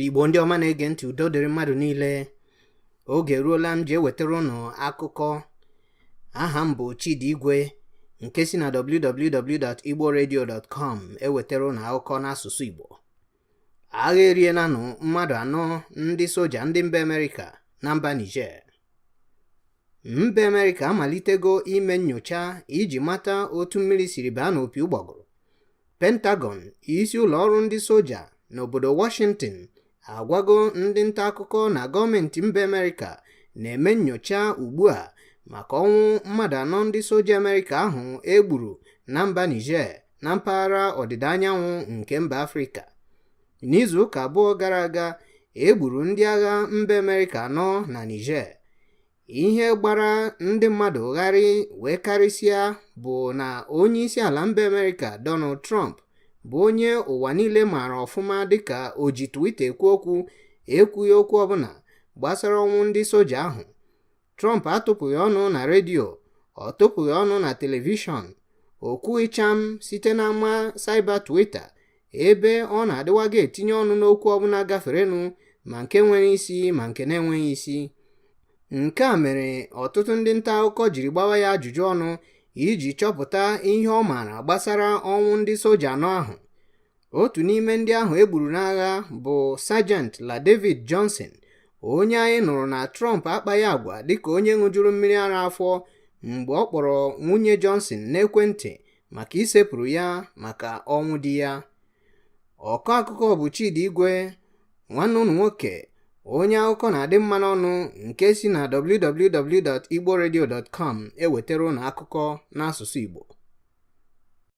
Igbo ndị ọma na-ege ntị, udo dịrị mmadụ niile. Oge eruola m ji ewetara ụnụ akụkọ. Aha m bụ Chidi Igwe nke si na www.igboradio.com ewetara ụnụ akụkọ n'asụsụ Igbo. Agha erienanụ mmadụ anọ ndị soja ndị mba Amerịka na mba Niger. Mba Amerịka amalitego ime nnyocha iji mata otu mmiri siri baa n'opi ụgbọgụrụ. Pentagon, isi ụlọ ọrụ ndị soja n'obodo Washington, agwago ndị nta akụkọ na gọọmenti mba Amerịka na-eme nnyocha ugbu a maka ọnwụ mmadụ anọ ndị soja Amerịka ahụ e gburu na mba Niger na mpaghara ọdịda anyanwụ nke mba Afrịka. N'izu ụka abụọ gara aga, e gburu ndị agha mba Amerịka anọ na Niger. Ihe gbara ndị mmadụ gharị wee karịsịa bụ na onye isi ala mba Amerịka Donald Trump, bụ onye ụwa niile maara ọfụma dịka o ji Twitter ekwu okwu, ekwughị okwu ọbụla gbasara ọnwụ ndị soja ahụ. Trump atụpụghị ọnụ na redio, ọ tụpụghị ọnụ na telivishọn, o kwughị cham site n'ama cyber Twitter ebe ọ na-adịwaga etinye ọnụ n'okwu ọbụla gaferenụ, ma nke nwere isi ma nke na-enweghị isi. Nke a mere ọtụtụ ndị nta akụkọ jiri gbawa ya ajụjụ ọnụ iji chọpụta ihe ọ maara gbasara ọnwụ ndị soja anọ ahụ. Otu n'ime ndị ahụ e gburu n'agha bụ Sergeant La David Johnson, onye anyị nụrụ na Trump akpaghị agwa dịka onye ṅụjuru mmiri ara afọ mgbe ọ kpọrọ nwunye Johnson n'ekwentị maka isepụrụ ya maka ọnwụ di ya. Ọkọ akụkọ bụ Chidi Igwe, nwanne ụnụ nwoke, onye akụkọ na-adị mma n'ọnụ nke si na www.igboradio.com ewetara ụnụ akụkọ n'asụsụ Igbo.